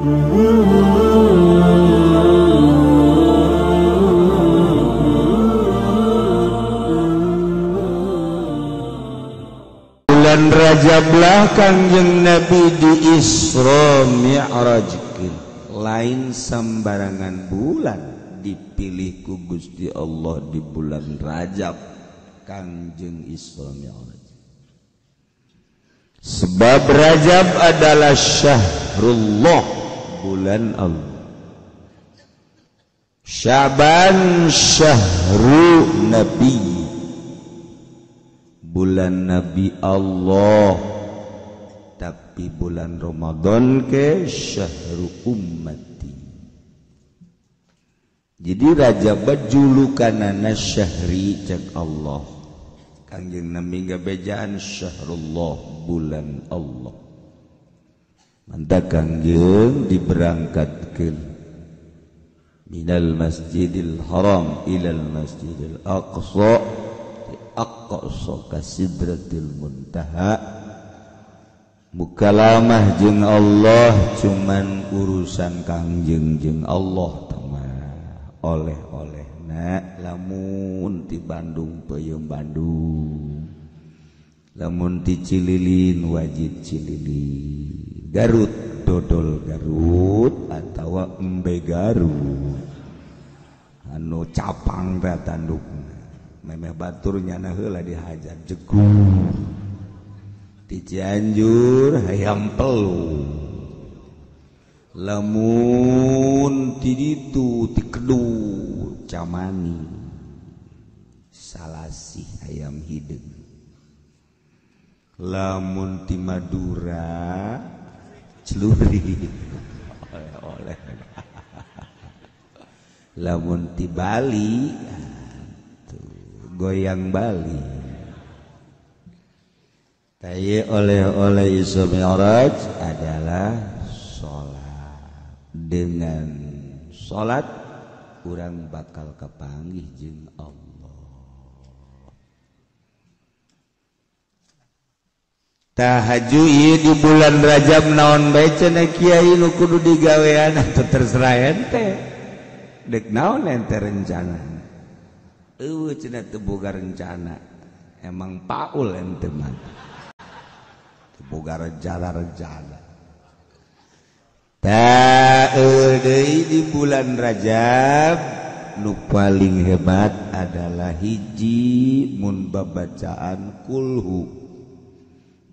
Bulan Rajablah Kangjeng Nabi di Isra Mi'rajkeun. Lain sembarangan bulan dipilih ku Gusti Allah di bulan Rajab Kangjeng Isra Mi'raj. Sebab Rajab adalah syahrullah, bulan Allah. Syaban syahru Nabi, bulan Nabi Allah. Tapi bulan Ramadan ke syahru ummati. Jadi Rajab julukanana syahri cek Allah. Kangjeng Nabi gabejaan syahrullah, bulan Allah. Mantap Kangjeng diberangkatkeun minal Masjidil Haram ilal Masjidil Aqsa, Aqsa ka Sidratil Muntaha. Mukalamah jeung Allah cuman urusan Kangjeng jeung Allah mah oleh-olehna lamun ti Bandung peuyeum Bandung, lamun ti Cililin wajib Cililin, Garut dodol Garut atawa embe Garut anu capang teh tandukna memeh batur nyana heula dihajar jegur. Di Cianjur hayam pelu, lamun ti ditu ti Kedu camani salasih hayam hideung, lamun ti Madura celuri oleh-oleh, lamun ti Bali tuh, goyang Bali. Tayi oleh-oleh Isra Mi'raj adalah sholat. Dengan sholat urang bakal kepanggih jeung Allah. Tahajud ieu di bulan Rajab naon bae cenah kiai nu kudu digawean atuh terserah ente. Dek naon ente rencana? Eueuh cenah teu boga rencana. Emang paul ente mah. Boga rencana-rencana. Taeul deui di bulan Rajab nu paling hebat adalah hiji mun babacaan kulhu.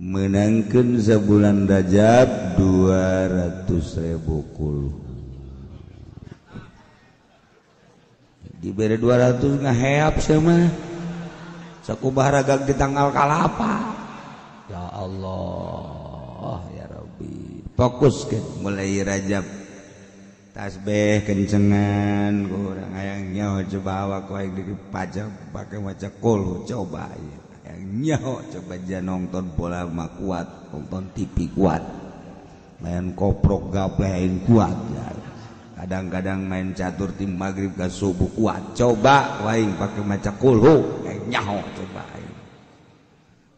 Menangkeun sabulan Rajab 200.000 kulhu. Dibere 200 ngaheap sia mah. Sakumaha ragag di tanggal kalapa. Ya Allah, ya Rabbi. Fokus ke mulai Rajab. Tasbih kencengan kurang hayang nyaho coba awak wae dipajak pakai maca kul coba ya. Hayang nyaho coba jangan nonton bola mah kuat, nonton TV kuat. Main koprok gaple aing kuat ya. Kadang-kadang main catur tim maghrib ke subuh kuat. Coba wae pakai maca kulhu, hayang nyaho coba aing.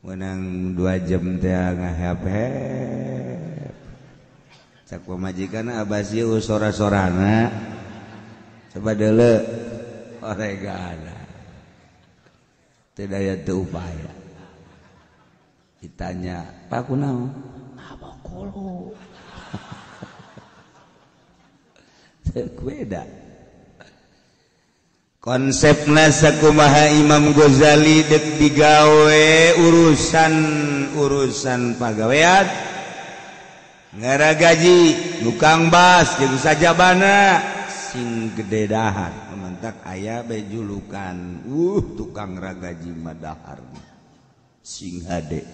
Menang 2 jam teh ngahep-hep. Cak pamajikan abas ieu sora-sorana. Coba deuleu oregana. Teu daya teu upaya. Ditanya, "Pak kunaon?" "Apa kulu." Teu beda. Konsepna sakumaha Imam Ghazali dek digawe urusan-urusan pagawean ngaragaji tukang bas jeung sajabana sing gede dahar mantak aya bae julukan tukang ragaji madahar sing hade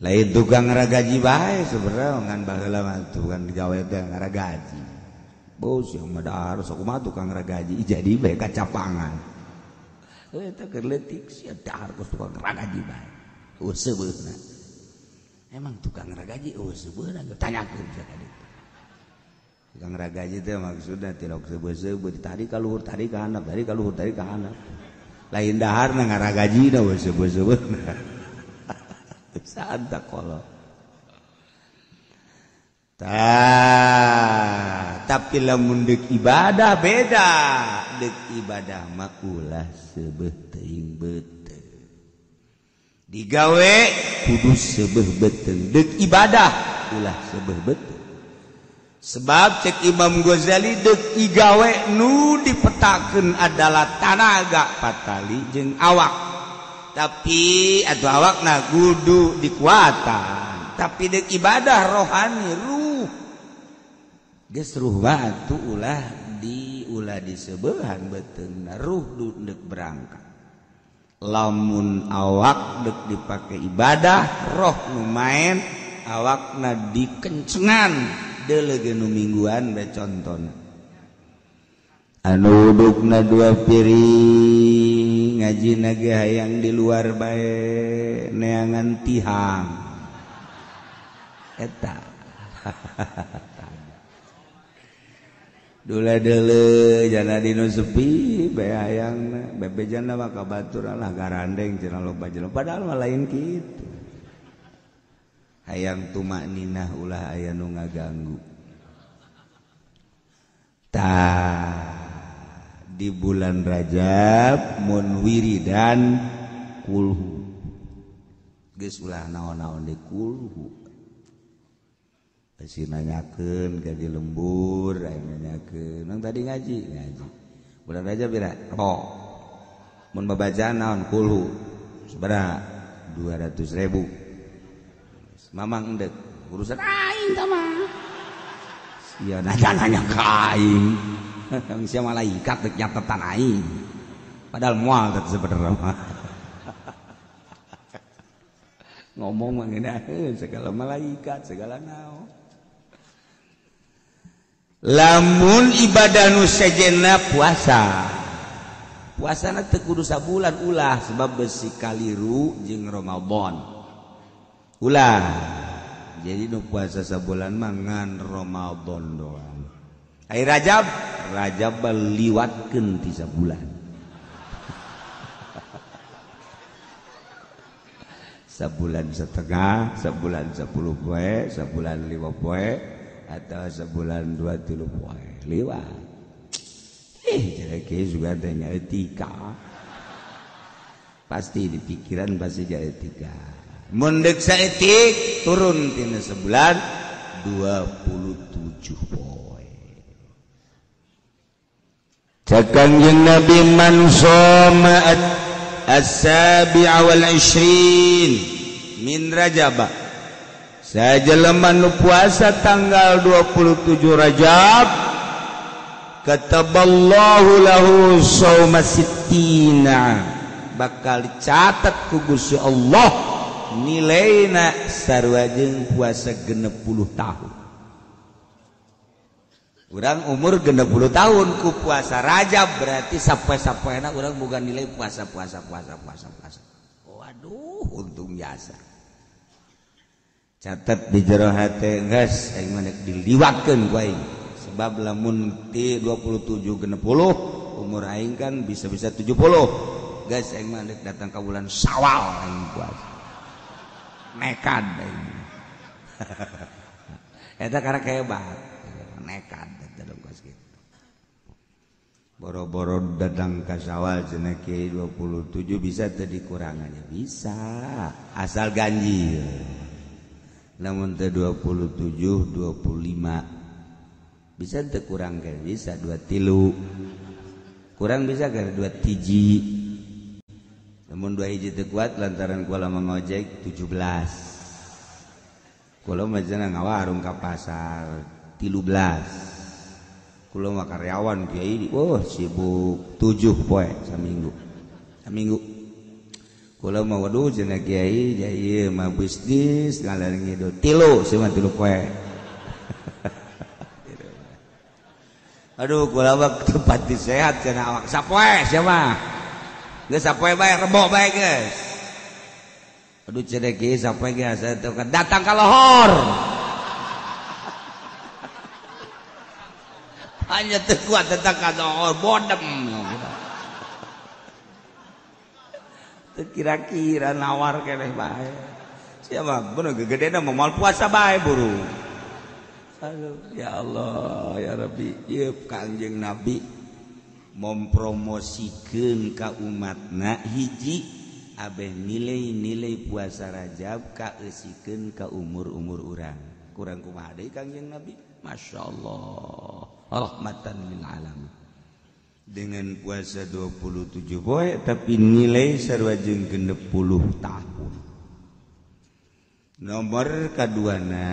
lain tukang ragaji bae sebenarnya ngan baheula mah tukang digawe teh ngaragaji. Bos yang madahar sakumaha tukang ragaji jadi bae kacapangan. Eta keur leutik sia dahar kos tukang ragaji bae. Eueuh seubeuna. Emang tukang ragaji eueuh seubeuna tanyakeun ka ditu. Tukang ragaji teh maksudna tilok seubeut-seubeut tadi ka luhur tadi ka handap tadi ka luhur tadi ka handap. Lain daharna ngaragajina eueuh seubeut-seubeutna. Saat kolot. Tah, tapi lamun deuk ibadah beda. Deuk ibadah mah ulah seubeuh teuing beuteung. Digawe kudu seubeuh beuteung. Deuk ibadah ulah seubeuh beuteung. Sebab cek Imam Ghazali deuk igawe nu dipetakeun adalah tanaga patali jeung awak. Tapi atuh awakna kudu dikuatan. Tapi deuk ibadah rohani ruh. Geus ruh batu ulah di ulah disebeuhan beuteungna ruh deuk berangkat. Lamun awak deuk dipake ibadah roh nu maen awakna dikencengan deuleu nu mingguan bae contona. Anu udukna dua piring ngajina ge hayang di luar bae neangan tihang eta. Dula deuleu jana dinu sepi bae hayangna bebejana mah ka batur lah garandeng cenah loba jelema padahal mah lain kitu. Hayang tumakninah ulah aya nu ngaganggu. Tah di bulan Rajab mun wiridan kulhu. Geus ulah naon-naon di kulhu. Besi nanyakeun ka di lembur aya nanyakeun. Nang tadi ngaji, ngaji. Bulan Rajab pira? Rebo. Mun babacaan naon kulhu. Sabaraha? 200.000. Mamang endek urusan aing tah mah. Sia nanya-nanya ka aing. Sia malaikat dek nyatetan aing. Padahal moal teh sebenarnya mah. Ngomong mah ngeunaheun segala malaikat segala naon. Lamun ibadah nu sejenna puasa. Puasana teu kudu sabulan ulah sebab besi kaliru jeung Ramadan. Ulah. Jadi nu puasa sabulan mah ngan Ramadan doang. Ai Rajab, Rajab liwatkeun ti sabulan. Sabulan setengah, sabulan 10 poe, sabulan 5 poe, atau sebulan 2 3 poe liwat. Jadi kieu juga teh nya etika. Pasti di pikiran pasti jadi etika. Mun deuk saeutik turun tina sebulan 27 poe. Cek Kangjeng Nabi man shoma as-sabi'a wal 20 min Rajab. Sajelema nu puasa tanggal 27 Rajab kataballahu lahu shauma sittina, bakal dicatat ku Gusti Allah nilaina sarua jeung puasa 60 tahun. Urang umur 60 tahun ku puasa Rajab berarti sapoe-sapoena urang boga nilai puasa puasa puasa puasa puasa. Waduh, untung jasa. Catat di jero hate geus aing mah diliwatkeun ku aing. Sebab lamun ti 27 60 umur aing kan bisa-bisa 70. Geus aing mah datang ka bulan Syawal aing puasa. Nekat aing. Eta karek hebat. Nekat eta kos kitu. Boro-boro datang ka Syawal cenah kiai 27 bisa teu dikurangannya bisa asal ganjil. Namun teu 27 25 bisa teu kurang ke bisa 2 3 kurang bisa ke 2 tiji. Namun 2 hiji teu kuat lantaran kula mangojek 17. Kula mah cenah ngawarung ka pasar 13. Kula mah karyawan kiai, oh sibuk 7 poe saminggu. Saminggu. Kula mah waduh cenah kiai ieu mah bisnis ngalar ngidul 3 sia mah 3 poe. Aduh kula mah tempat sehat cenah awak sapoe sia mah. Geus sapoe bae rebo bae geus. Aduh cenah kiai sapoe ge asa teu datang ka lohor. Hanya teu kuat datang ka lohor bodem. Teu kira-kira nawar keneh bae. Sia mah bener gegedena mah moal puasa bae buru. Aduh, ya Allah ya Rabbi, ieu Kangjeng Nabi mempromosikeun ka umatna hiji abeh nilai-nilai puasa Rajab kaeusikeun ka umur-umur urang. Kurang kumaha deui Kangjeng Nabi? Masya Allah, rahmatan lil alamin. Dengan puasa 27 poe tapi nilai sarua jeung 60 tahun. Nomor kaduana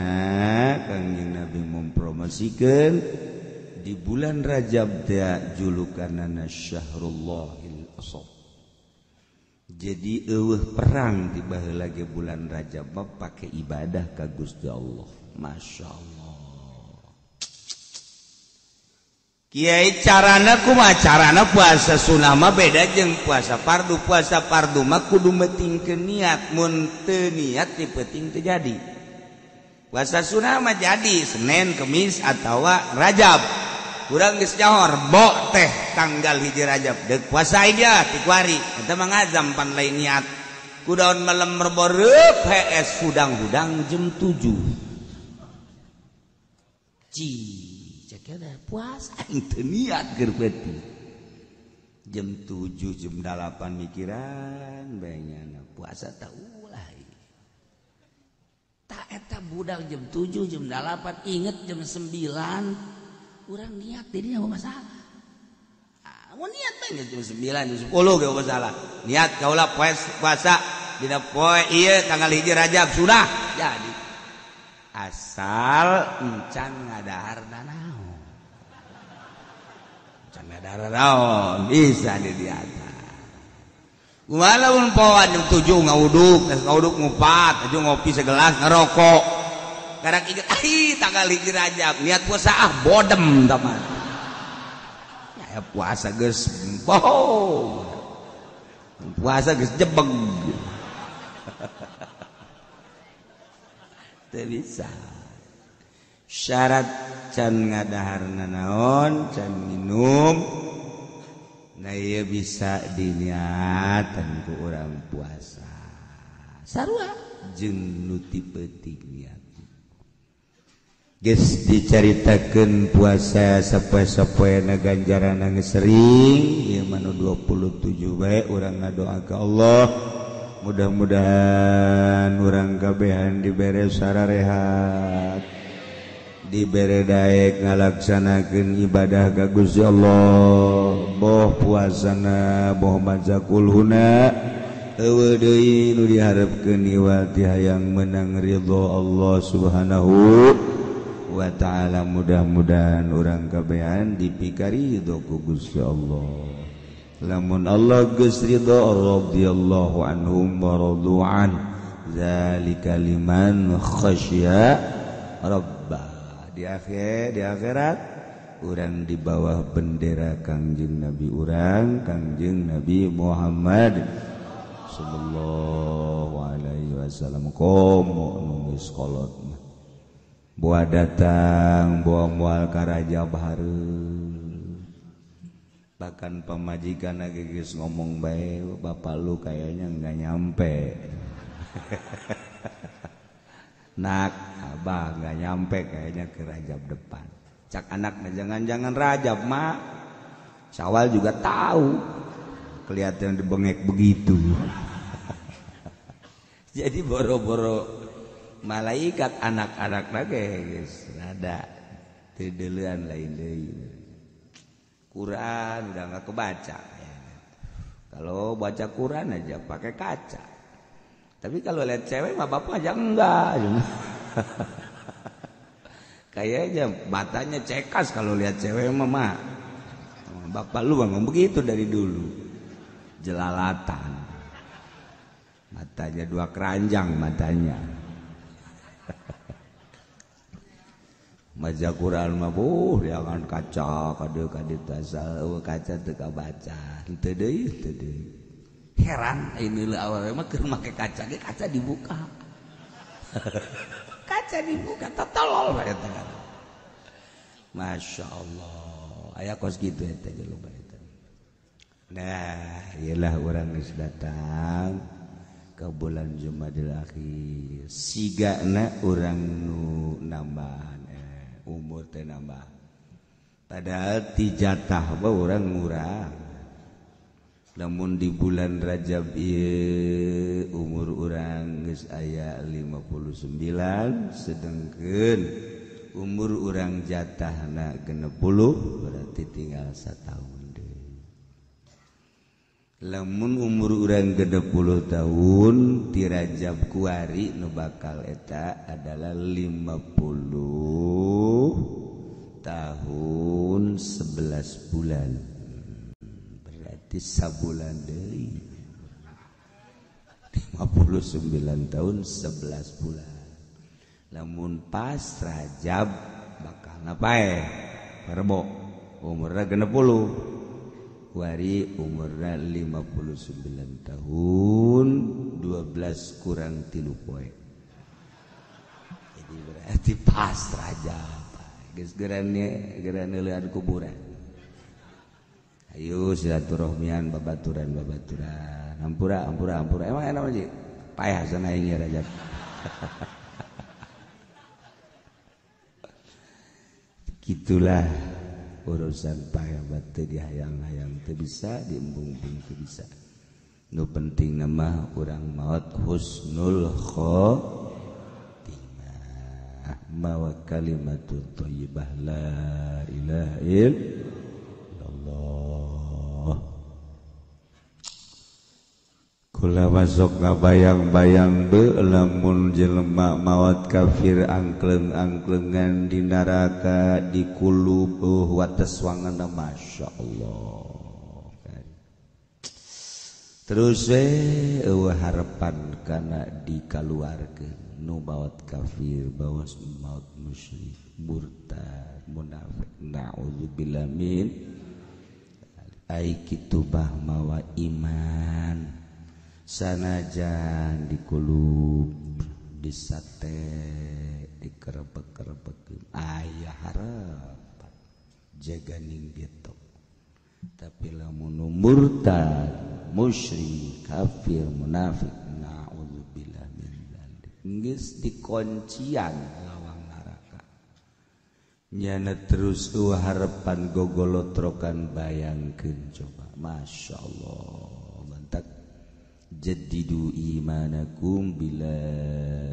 Kangjeng Nabi mempromosikeun di bulan Rajab teh julukanana Syahrullahil Asab. Jadi eueuh perang di baheula ge bulan Rajab mah pake ibadah ka Gusti Allah. Masya Allah. Kiai carana kumaha? Carana puasa sunah mah beda jeung puasa fardu. Puasa fardu mah kudu metingkeun niat, mun teu niat di peuting teu jadi. Puasa sunah mah jadi Senin, Kemis atawa Rajab. Urang geus nyaho Rebo teh tanggal 1 Rajab. Deuk puasa aja ti kuari. Eta mah ngazam pan lain niat. Kudaon malem Rebo reup hees hudang-hudang jam 7. Ci puasa teu niat keur peuting. Jam 7 jam 8 mikiran bae nyana puasa tah ulah. Tak eta budak jam 7 jam 8 inget jam 9 urang niat dirinya apa masalah. Ah, mun niat bae jam 9 jam 10 ge masalah. Niat kaula puasa dina poe ieu tanggal 1 Rajab sudah jadi. Asal encan ngadahar nanaon. Encan ngadahar naon bisa di atas. Walaupun poan jam 7 ngawuduk, geus ngawuduk ngupat, aju ngopi segelas ngerokok. Karak inget ai tanggal 1 Rajab, niat puasa ah bodem teman. Ya puasa geus bohong. Puasa geus jebeg. Teu bisa. Syarat can ngadahar nanaon, can minum. Nah ieu bisa diniatan ku urang puasa. Sarua jeung nu ti peuting niat. Geus dicaritakeun puasa sapoe-sapoena ganjaranna geus sering, ieu mah nu 27 bae urang ngadoa ka Allah. Mudah-mudahan urang kabehan dibere sararehat, dibere daek ngalaksanakeun ibadah ka Gusti Allah, boh puasana boh maca kulhuna eueuh deui nu diharepkeun iwati hayang menang ridho Allah Subhanahu wa ta'ala. Mudah-mudahan urang kabehan dipikari ridho ku Gusti Allah. Lamun Allah geus ridho radhiyallahu anhum wa radu'an zalika liman khasya rabba. Di akhir di akhirat urang di bawah bendera Kangjeng Nabi urang Kangjeng Nabi Muhammad sallallahu alaihi wasallam. Komo nu geus kolot mah boa datang boa moal ka Rajab hareup. Bahkan pemajikan lagi geus ngomong bae, bapak lu kayaknya nggak nyampe. Nak, abah nggak nyampe kayaknya ke Rajab depan. Cak anaknya jangan-jangan Rajab mak. Syawal juga tahu. Kelihatan dibengek begitu. Jadi boro-boro malaikat anak-anak lagi geus rada teu deuleuan lain deui. Quran udah nggak kebaca. Kalau baca Quran aja pakai kaca. Tapi kalau lihat cewek mah bapak aja enggak. Kayaknya matanya cekas kalau lihat cewek mah. Bapak lu memang begitu dari dulu. Jelalatan. Matanya dua keranjang matanya. Maca Quran mah buh jangan kaca kade kade tasal kaca teu kabaca teu deui teu deui. Heran ini leuh awewe mah keur make kaca ge kaca dibuka. Kaca dibuka totolol bae eta. Masya Allah aya kos kitu eta jelema eta. Nah ieulah urang geus datang ke bulan Jumadil Akhir sigana urang nu nambahan. Umur teh nambah. Padahal ti jatah mah urang ngurang. Lamun di bulan Rajab ieu umur urang geus aya 59, sedengkeun umur urang jatahna 60, berarti tinggal sataun deui. Lamun umur urang 60 tahun ti Rajab kuari nu bakal eta adalah 50 tahun 11 bulan. Berarti sabulan deui. 59 tahun 11 bulan. Lamun pas Rajab bakal napae? Rebo umurna 60. Kuari umurna 59 tahun 12 kurang 3 poe. Jadi berarti pas Rajab. Geus geurane leuan kuburan. Ayo silaturahmian babaturan babaturan. Hampura hampura hampura. Emang enak aja. Payah sana aing Rajab. Gitulah urusan payah batu dihayang-hayang teu bisa, diembung-embung teu bisa. Nu penting nama urang maot husnul khotimah, mawa kalimatut thayyibah la ilaha illallah. Kula masuk ngabayang-bayang be lamun jelema maot kafir angkleng-angklengan di neraka di kulub wates wangana Masya Allah. Terus eueuh harapan kana dikaluarkeun nu maot kafir bawas maot musyrik murtad munafik naudzubillah min ai kitu bah mawa iman sanajan dikulub disate dikerebek-kerebekeun aya harapan jaganing getok. Tapi lamun murtad musyrik kafir munafik naudzubillah min dzalik geus dikoncian lawang neraka nyana terus eueuh harapan gogolotrokan bayangkeun coba Masya Allah mantak jaddidu imanakum bila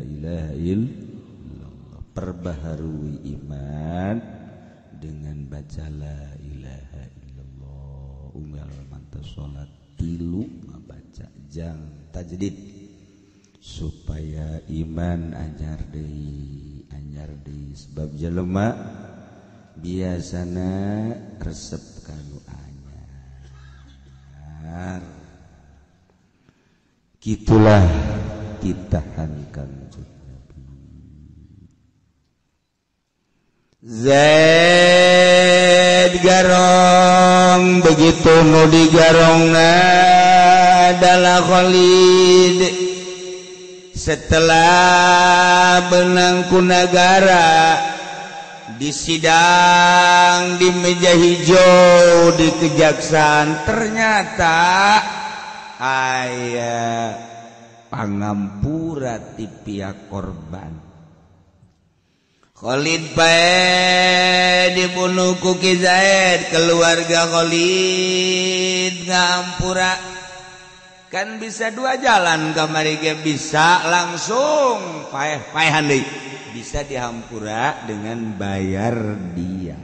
ilaha illallah, perbaharui iman dengan baca la ilaha illallah. Unggal mantap salat tilu mabaca jang tajdid supaya iman anyar deui sebab jelema biasana resep kanu anyar. Gitulah ditahan Kanjeng Nabi. Zaid garong begitu nu digarongna adalah Khalid. Setelah benang ku nagara disidang di meja hijau di kejaksaan, ternyata aya pangampura ti pihak korban. Khalid pae dibunuh ku Ki Zaid, keluarga Khalid ngampura. Kan bisa dua jalan kamari ge, bisa langsung paeh-paehan deui, bisa dihampura dengan bayar dia.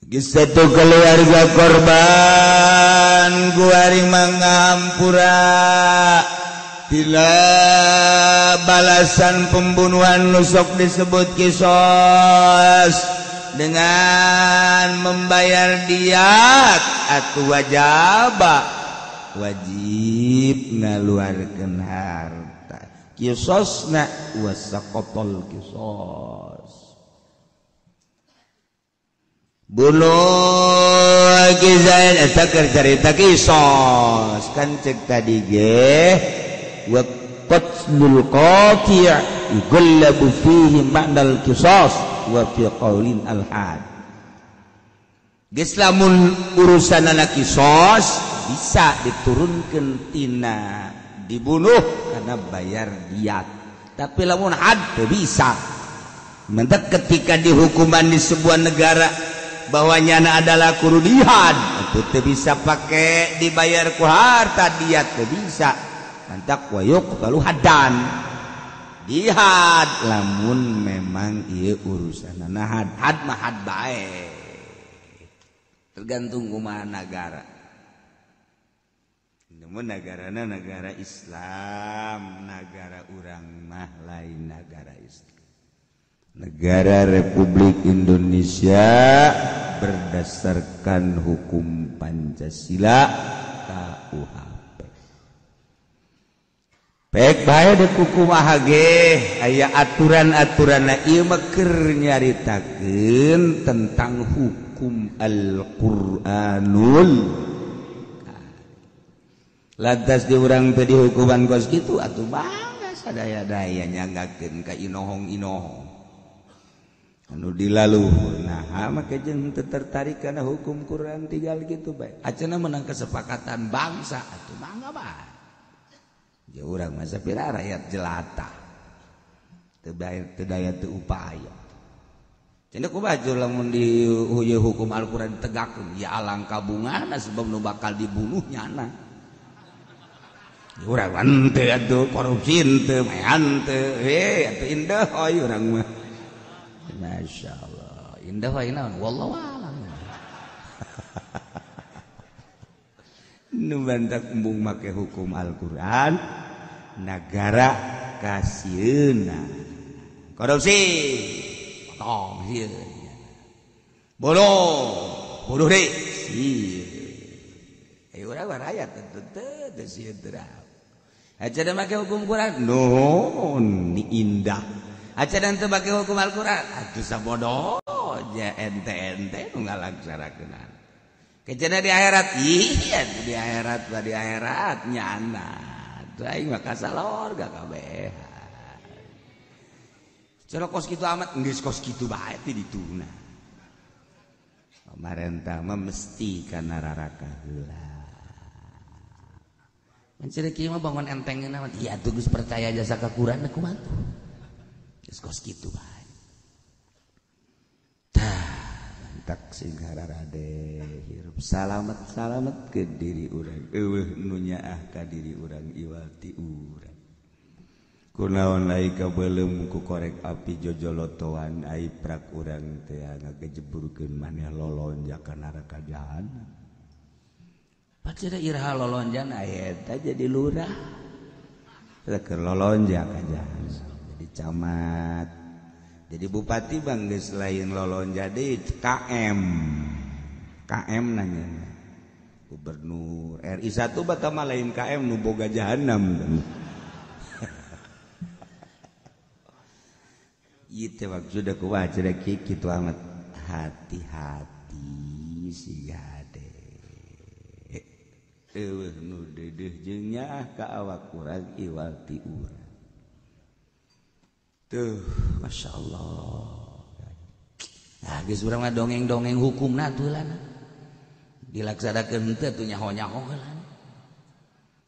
Satu keluarga korban guari mangampura bila balasan pembunuhan nusok disebut kisos dengan membayar diat atau wajaba wajib ngaluarkeun harta kisosna wasaqatol kisos. Bunuh Ki Zaid eta keur carita kisos kan cek tadi ge wa qatlul qati' yughallabu fihi ma'nal qisas wa fi qaulin al had. Geus lamun urusanana kisos bisa diturunkeun tina dibunuh karena bayar diat, tapi lamun had teu bisa. Mentak ketika dihukuman di sebuah negara bahwa nyana adalah kurudihan itu teu bisa pake dibayar ku harta diat teu bisa. Mantak wa yuqtalu haddan. Dihad lamun memang ieu urusanna had, had mah had bae. Tergantung kumaha nagara. Namun negarana negara Islam, negara urang mah lain negara Islam. Negara Republik Indonesia berdasarkan hukum Pancasila KUHP. Pek bae deuk kumaha ge aya aturan-aturanna ieu mah keur nyaritakeun tentang hukum Al-Qur'anul. Lantas di urang teh dihukuman kos kitu atuh bangga sadaya-daya nyanggakeun ka inohong-inohong. Anu dilaluhur nah make jeung teu tertarik kana hukum Quran tinggal gitu bae. Acenah menang kesepakatan bangsa atuh mangga bae. Ya urang mah sapira rakyat jelata. Teu teu daya teu upaya. Cenah kumaha lamun di hukum Al-Qur'an ditegakkeun ya alangkah bungana sebab nu bakal dibunuh nyana. Urang henteu atuh korupsi henteu mah henteu heh atuh indah hoy urang mah. Masya Allah indah wae naon wallahu a'lam. Nu bantak embung make hukum Al-Qur'an nagara kasieuna korupsi potong sieun bodoh bodoh deui sieun urang mah rakyat teu teu sieun teu aja make hukum Quran nuhun indah. Aca dan teu make hukum Al-Qur'an atuh sabodoh ja ente-ente nu ngalaksanakeun. Kejana di akhirat iya di akhirat ba di akhirat nyana. Atuh aing mah kasalor ga kabeh. Cara kos kitu amat geus kos kitu bae ti dituna. Pamarentah mah mesti kana raraka heula. Mencari kieu mah bangun entengna mah ieu atuh geus percaya jasa ka Quran kumaha tuh. Kos kitu bae. Tah, mantak sing hararade hirup salamet-salamet ke diri urang. Eueuh nu nyaah ka diri urang iwal ti urang. Kunaon ai kabeuleum ku korek api jojolotoan ai prak urang teh ngagejeburkeun maneh lolonja ka neraka jahanam. Pacira iraha lolonjan aya eta jadi lurah. Teh lolonja ka jahanam. Jadi camat, jadi bupati bang geus lain lolonja deui KM, KM nanya gubernur RI 1 bata mah lain KM nu boga jahanam. Ieu teh maksudna kumaha cenah kitu amat hati-hati siga hade. Eueuh nu deudeuh jeung nyaah ka awak urang iwal ti urang. Tuh, Masya Allah. Nah, geus urang mah dongeng-dongeng hukumna atuh lah. Dilaksanakeun henteu atuh nyaho-nyaho heula.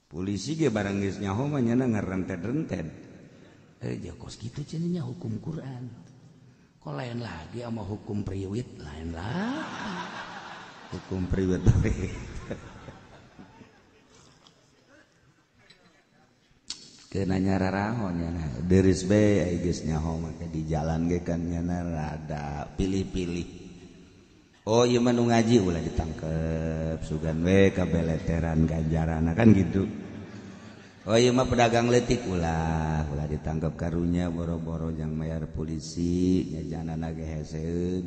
Polisi ge barang geus nyaho mah nyana ngarentet-rentet. Eh, kos kitu cenah nya hukum Quran. Kok lain lagi sama hukum priwit, lain lah. Hukum priwit. Kenanya rarahon nyana deris bae ai geus nyaho make di jalan ge kan nyana rada pilih-pilih. Oh ieu mah nu ngaji ulah ditangkep sugan we kabeleteran ganjarana kan gitu. Oh ieu mah pedagang leutik ulah ulah ditangkep karunya boro-boro jang mayar polisi nyajanana ge heseun.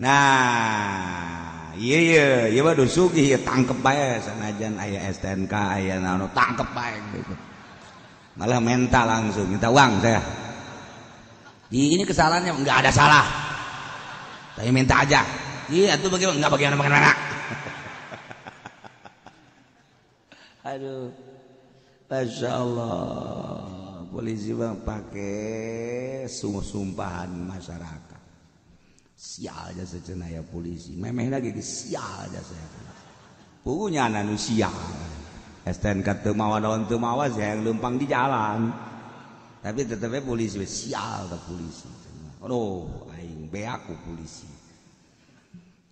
Nah, ieu ieu mah sugih ieu tangkep bae sanajan aya STNK aya naon tangkep bae gitu. Malah minta langsung, minta uang saya. Di ini kesalahannya nggak ada salah, tapi minta aja. Iya, itu bagaimana? Nggak bagaimana bagaimana. Aduh, Masya Allah, polisi bang pakai sumpahan masyarakat. Sial aja secenaya polisi, memeh lagi sial aja saya. Punya anu sial. STNK teu mawa naon teu mawa saya yang lempang di jalan. Tapi tetepnya polisi sial ke polisi. Aduh aing beak ku polisi.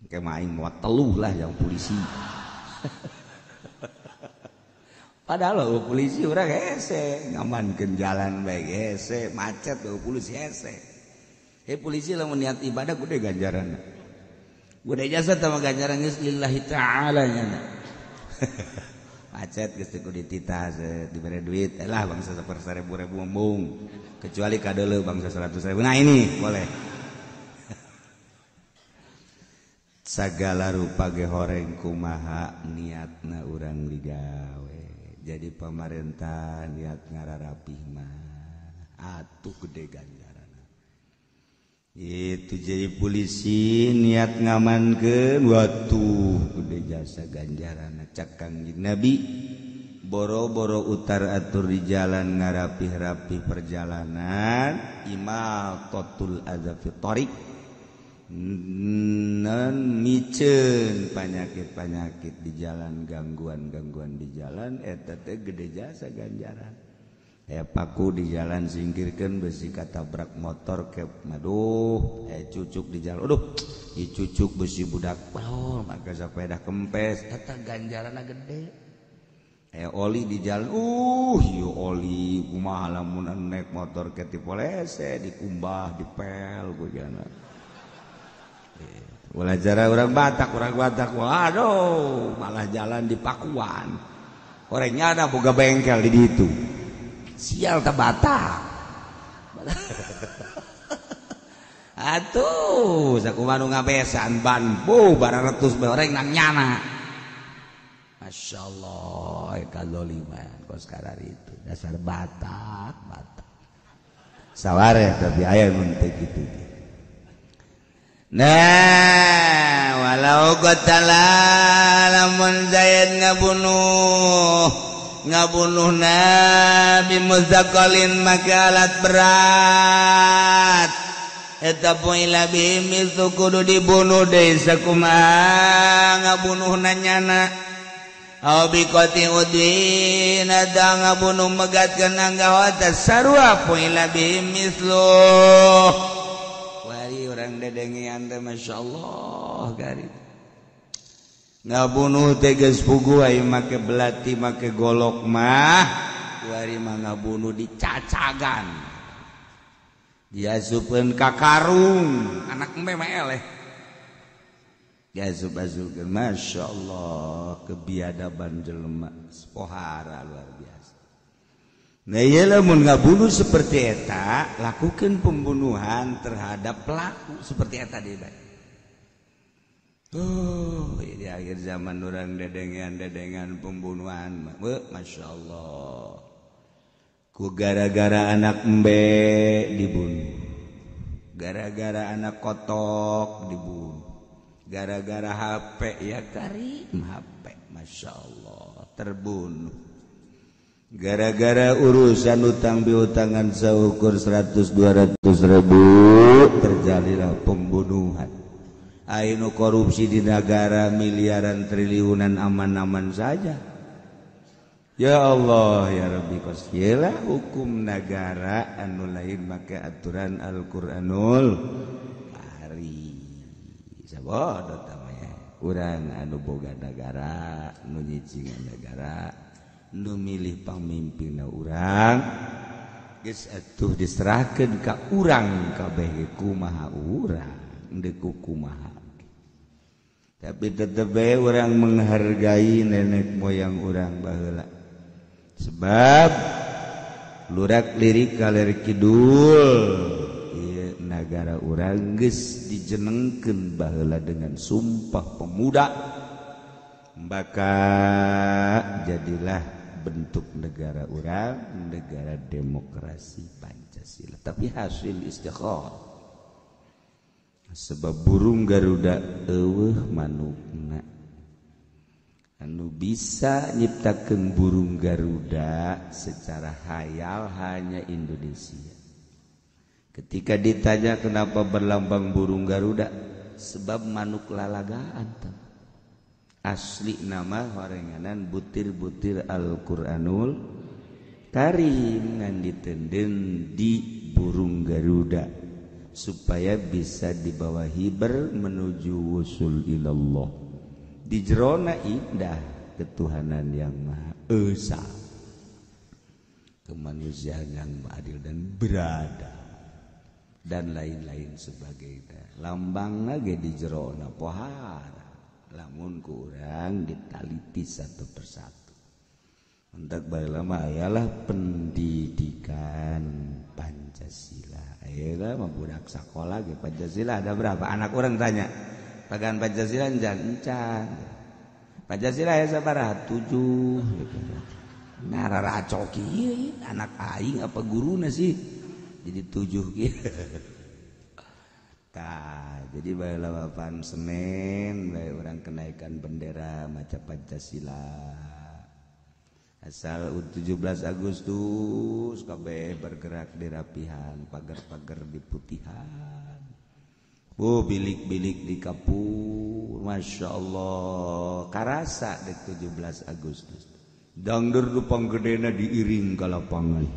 Kayak main mau teluh lah yang polisi. Padahal lo polisi orang hese, ngamankeun jalan bae hese, macet lo polisi hese. Polisi lamun niat ibadah gede ganjaran. Gede jasa sama ganjaran geus lillahi ta'ala nya. Macet geus teu kudu dititah dibere duit lah bangsa saperseribu-ribu embung. Kecuali kadeuleu bangsa 100.000. Nah ini boleh. Sagala rupa ge horeng kumaha niatna urang digawe. Jadi pamarentah niat ngararapih mah atuh gede ganjaran. Itu jadi polisi niat ngamankeun watuh gede jasa ganjaran. Cak Kangjeng Nabi boro-boro utar atur di jalan ngarapih-rapih perjalanan imatatul adza fi thariq non miceun panyakit-panyakit di jalan, gangguan-gangguan di jalan eta teh gede jasa ganjaran. Paku di jalan singkirkeun besi katabrak motor ke aduh, cucuk di jalan aduh, dicucuk besi budak oh maka sepeda kempes eta ganjaranna gede. Oli di jalan ieu oli kumaha lamun naik motor ke tipolese dikumbah dipel ku jana. Ulah jara orang Batak waduh malah jalan di Pakuan orangnya ada boga bengkel di ditu sial ta Batak. Atuh sakumaha nu ngabesan ban bu bararetus bae oreng nang nyana. Masya Allah kadzaliman kos karar itu dasar Batak Batak saware tapi aya mun teu kitu. Nah walau qatala lamun Zaid ngabunuh Nabi muzakalin maka alat berat eta poila bimi kudu dibunuh deui sakumaha ngabunuhna nyana aw biqati udin ada ngabunuh megatkeun anggawata sarua poila bimi mislu. Orang dedengean teh masyaallah gari ngabunuh teh geus puguh aya make belati make golok mah kuari mah ngabunuh dicacagan diasupkeun ka karung anak embe mah eleh diasup-asupkeun masyaallah kebiadaban jelema pohara luar biasa. Nah ieu lamun ngabunuh seperti eta lakukan pembunuhan terhadap pelaku seperti eta deui bae. Di akhir zaman orang dedengan-dedengan pembunuhan Masya Allah ku gara-gara anak embe dibunuh, gara-gara anak kotok dibunuh, gara-gara HP ya karim HP Masya Allah terbunuh, gara-gara urusan utang piutangan seukur 100-200 ribu terjadilah pembunuhan. Ainu korupsi di negara miliaran triliunan aman-aman saja. Ya Allah ya Rabbi kosyelah hukum negara anu lain make aturan Al-Qur'anul Karim. Sabodo tamaya urang anu boga negara nu nyicingan negara nu milih pamimpinna urang geus atuh diserahkeun ka urang kabeh kumaha urang deuk kumaha. Tapi tetep bae urang menghargai nenek moyang urang baheula sebab lurak lirik kaler kidul ieu nagara urang geus dijenengkeun baheula dengan sumpah pemuda maka jadilah bentuk negara urang negara demokrasi Pancasila tapi hasil istikharah sebab burung Garuda eueuh manukna anu bisa nyiptakeun burung Garuda secara hayal hanya Indonesia. Ketika ditanya kenapa berlambang burung Garuda, sebab manuk lalagaan asli nama horenganan butir-butir Al-Qur'anul Karim ngan ditenden di burung Garuda. supaya bisa dibawa hiber menuju wusul ilallah. Di jerona indah ketuhanan yang Maha Esa, kemanusiaan yang adil dan berada, dan lain-lain sebagainya. Lambang lagi di jerona pohara, lamun kurang ditaliti satu persatu. Untuk bae lama ayalah pendidikan Pancasila. Ayolah mah budak sekolah ge Pancasila ada berapa? Anak orang tanya, pagan Pancasila encan. Pancasila ya sabaraha? 7 gitu. Nah raracoki anak aing apa guruna sih? Jadi 7 kieu. Tah, jadi bae lapan Senin bae urang kenaikan bendera maca Pancasila. Asal 17 Agustus kabeh bergerak di rapihan, pagar-pagar di putihan. Bu bilik-bilik di kapur, Masya Allah, karasa di 17 Agustus. Dangdur dupang gedena diiring ke lapangan.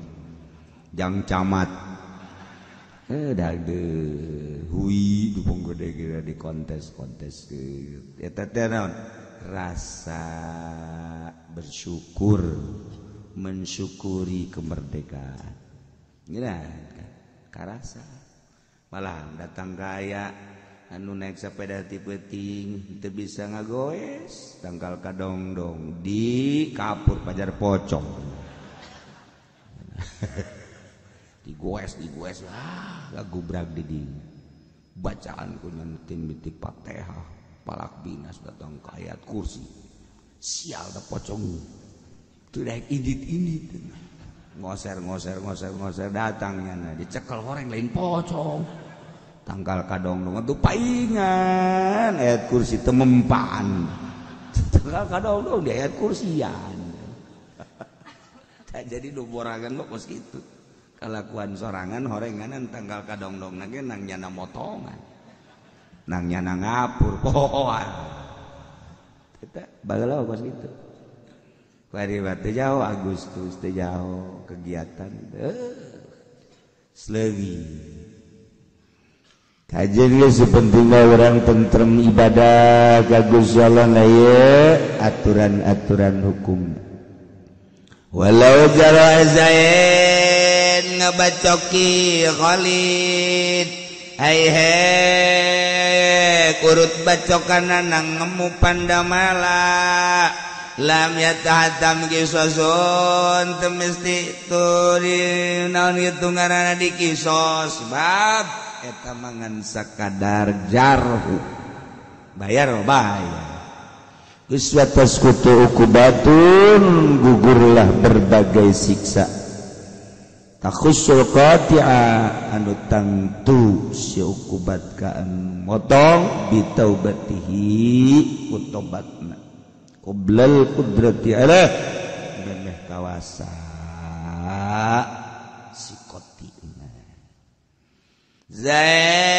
Jang camat. Dangdur hui dupang gede kira di kontes-kontes. Eta teh naon? Rasa bersyukur, mensyukuri kemerdekaan. Nah, karasa. Malah datang kaya anu naik sepeda ti peuting teu bisa ngagoes, tangkal kadongdong di kapur pajar pocong. Digoes, ah gagubrak di dinya. Bacaan ku nyentin miti Fatihah. Palak binas datang ke ayat kursi, sial da pocong teu daek indit-indit, ngoser datangnya nah dicekel horeng lain pocong, tangkal kadongdong atuh paingan ayat kursi teu mempan, tangkal kadongdong di ayat kursian. Tah jadi nu borangan mah kos kitu, kalakuan sorangan horenganan tangkal kadongdong ge nang nyana motongan. Nang nyana ngapur pohoan kita bageula kos kitu. Kuari teu jauh Agustus teu jauh kegiatan slewi. Kajian geus pentingna urang tentrem ibadah ka Gusti Allah na ieu aturan-aturan hukum. Walau jara zain ngabacoki Khalid hai he kurut bacokan nang ngemu pandamala lam yatahatam kisosun teu mesti turi naon kitu ngaranna dikisos bab eta mangan sakadar jarhu bayar bayar geus watas kutu ukubatun gugurlah berbagai siksa takhusul qati'a anu tangtu si ukubat ka anu motong bitaubatihi ku tobatna qoblal qudrati ala memeh kawasa si qoti'na. Zaid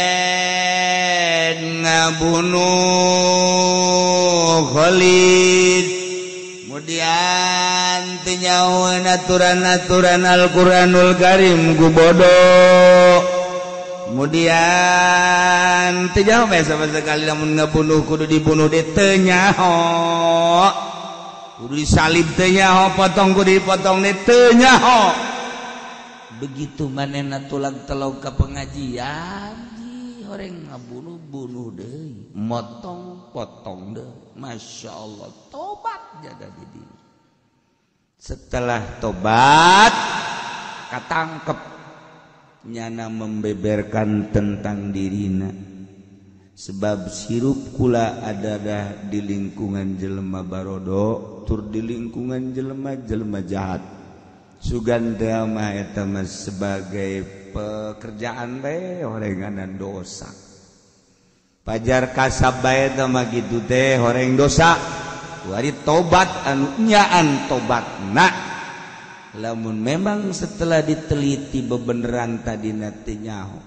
ngabunuh Khalid kemudian tinjauan aturan-aturan Al-Quranul Karim ku bodoh kemudian tinjau sama sekali lamun ngabunuh kudu dibunuh di teu nyaho kudu disalib teu nyaho potong kudu dipotong di teu nyaho. Begitu manehna tulang telog ka pengajian horeng ngabunuh bunuh deui motong potong deui. Masya Allah tobat jaga diri. Setelah tobat katangkep nyana membeberkan tentang dirina sebab sirup kula adalah di lingkungan jelema barodo tur di lingkungan jelema-jelema jahat. Sugan teh mah eta mah sebagai pekerjaan bae horenganan dosa. Pajar kasab bae teh mah kitu teh horeng dosa. Wari tobat anu nyaan tobatna. Lamun memang setelah diteliti bebeneran tadina teh nyaho.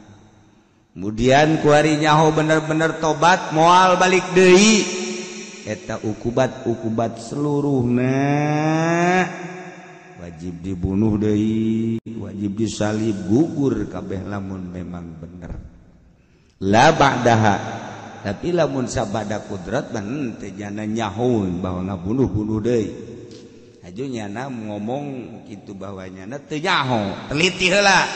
Kemudian kuari nyaho bener-bener tobat moal balik deui. Eta ukubat-ukubat seluruhna wajib dibunuh deui, wajib disalib, gugur kabeh lamun memang bener. La ba'daha tapi lamun sabada kudrat mah teu nyana nyahoeun bahwa ngabunuh-bunuh deui. Aju nyana ngomong kitu bahwa nyana teu nyaho, teliti heula.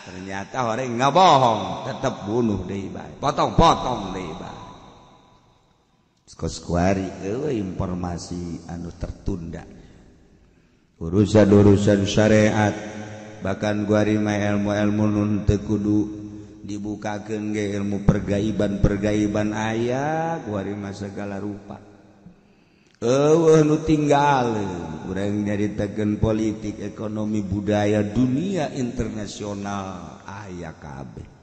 Ternyata orang ngabohong, tetep bunuh deui bae. Potong-potong deui bae. Kos kuari eueuh informasi anu tertunda. Urusan-urusan syariat bahkan kuari mah ilmu-ilmu nu teu kudu dibukakeun ge ilmu pergaiban-pergaiban aya kuari mah segala rupa. Eueuh nu tinggal urang nyaritakeun politik, ekonomi, budaya dunia internasional aya kabeh.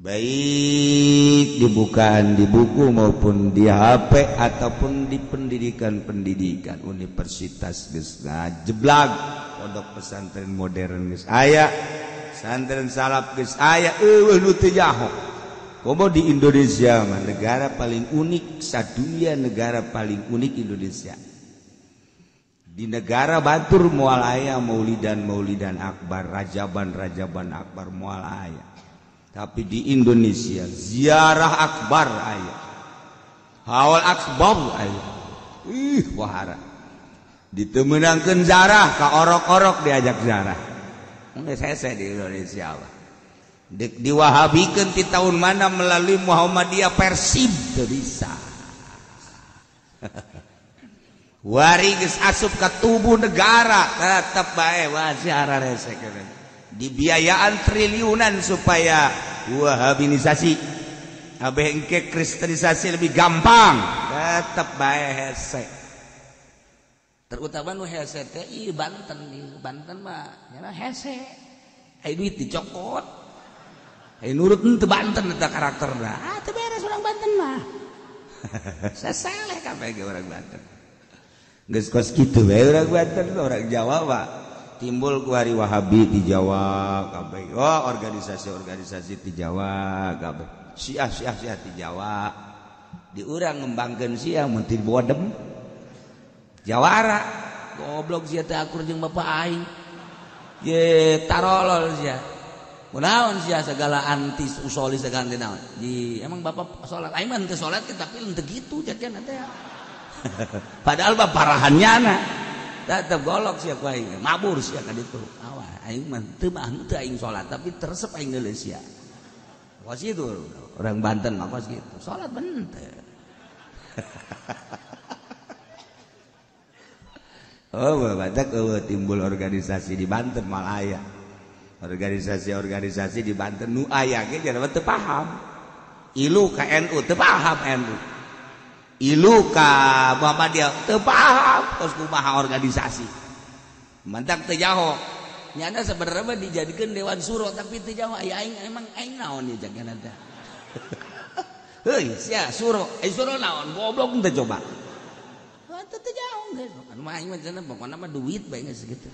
Baik dibukaan di buku maupun di HP ataupun di pendidikan-pendidikan universitas geus ngajeblag, pondok pesantren modern geus aya, pesantren salaf geus aya, eueuh nu teu nyaho. Komo di Indonesia mah negara paling unik sadunia, negara paling unik Indonesia. Di negara batur moal aya maulidan-maulidan akbar, rajaban-rajaban akbar moal aya. Tapi di Indonesia ziarah akbar aya, haul akbar aya. Ih wahara. Ditemenangkeun zarah ka orok-orok diajak zarah. Geus hese di Indonesia mah. Dek diwahabikeun ti tahun mana melalui Muhammadiyah Persib teu bisa. Wari geus asup ka tubuh negara tetep bae wasiara rese dibiayaan triliunan supaya wahabinisasi abeh engke kristenisasi lebih gampang tetep bae hese. Terutama nu hese teh ieu Banten, Banten mah nya hese. Ai duit dicokot. Ai nurut henteu Banten eta karakterna. Ah teu beres urang Banten mah. Sasaleh kabeh ge urang Banten. Geus kos kitu bae urang Banten, urang Jawa mah timbul ku hari Wahabi di Jawa kabeh. Oh organisasi-organisasi di Jawa kabeh. Syiah-syiah syiah di Jawa. Di urang ngembangkeun syiah mun teu bodem. Jawara goblok sia teh akur jeung bapak aing. Ye tarolol sia. Kunaon sia segala anti usoli segala anti naon. Di emang bapak salat aing mah henteu salat tapi henteu kitu jajan teh. Padahal mah parahannya na. Tetep golok sia ku aing, mabur sia ka ditu. Awah aing mah teu mah henteu aing salat tapi teresep aing deuleu sia. Kos itu orang Banten mah kos kitu. Salat henteu. Oh, badak timbul organisasi di Banten malah aya. Organisasi-organisasi di Banten nu aya ge jadi teu paham. Ilu ka NU teu paham NU. Ilu ka Muhammadiyah teu paham kos kumaha organisasi. Mantak teu jaho. Nyana sebenarnya mah dijadikeun dewan suro tapi teu jaho aya aing emang aing naon ieu jagana teh. Heuy sia suro, ai suro naon goblok teu coba. Teu jaho geus. Anu mah aing mah cenah pokona mah duit bae geus kitu.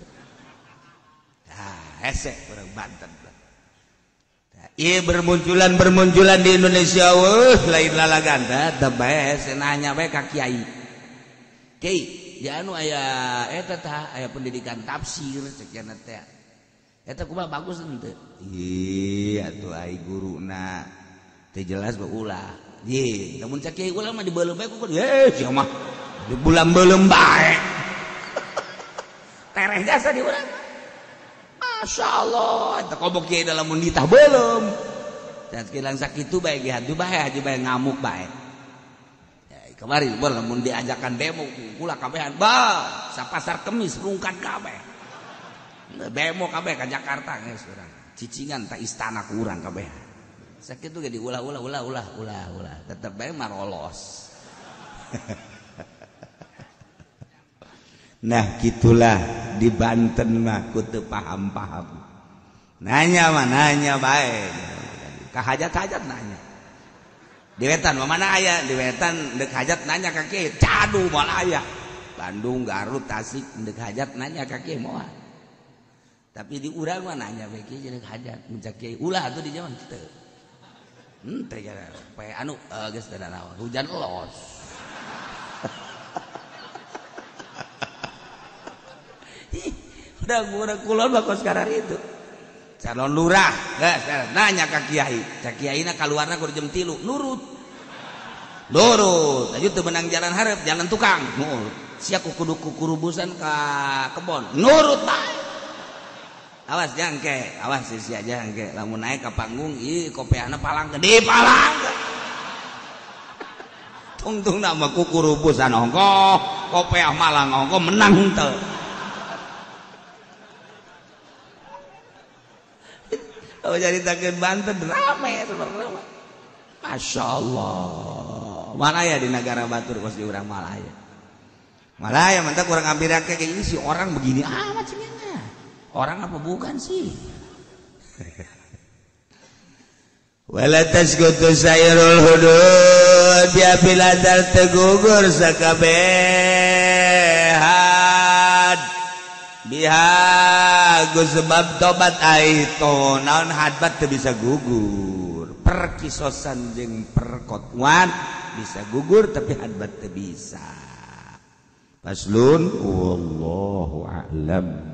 Ah, hese orang Banten. Ieu bermunculan di Indonesia weuh lain lalagan teh bae hese nanya bae ka kiai. Kiai, di anu aya eta tah aya pendidikan tafsir cek cenah teh. Eta kumaha bagus henteu? Ih, atuh ai guruna teu jelas mah ulah. Ye, lamun cek kiai ulah mah dibeuleum bae ku ye sia mah dibulam-beuleum bae. Tereh jasa di urang. Masya Allah, eta kobok kiai dalam munditah belum. Dan sekilang sakitu bae ge haji bae ngamuk bae. Ya, kemarin bol lamun diajakan demo kula kabehan ba sapasar kemis rungkat kabeh. Demo kabeh ka Jakarta geus urang. Cicingan ta istana ku urang kabeh. Sakitu ge diulah-ulah ulah ulah ulah ulah tetep bae marolos. Nah gitulah di Banten mah ku teu paham-paham. Nanya mah nanya bae. Ka hajat-hajat nanya. Di wetan mah mana aya? Di wetan deuk hajat nanya ka kieu, cadu moal aya. Bandung, Garut, Tasik deuk hajat nanya ka kieu moal. Tapi di urang mah nanya bae kieu deuk hajat, mun cak kieu ulah atuh di jaman teu. Henteu poe anu geus teu naon, hujan los. Udah kulon mah kos karar itu. Calon lurah geus nanya ka kiai, cak kiaina kaluarna kur jam 3, nurut. Nurut, aju teu menang jalan hareup, jalan tukang. Nurut. Sia kudu kukurubusan ka kebon. Nurut bae. Awas jangke, awas sia jangke. Lamun naik ka panggung, ih kopeahna palang gede palang. Tungtung nama kukurubusan ongkoh, kopeah malang ongkoh menang henteu. Oh jadi takeun Banten rame sebenarnya. Masya Allah. Malaya di negara batur kos di urang Malaya. Malaya mantap kurang ambil kayak ini si orang begini amat sih. Orang apa bukan sih? Wala tasqutu sayrul hudud ya biladar tegugur sakabehan biha ku sebab tobat aito naon hadbat teu bisa gugur, perkisosan jeung perkotwan bisa gugur tapi hadbat teu bisa. Faslun wallahu a'lam.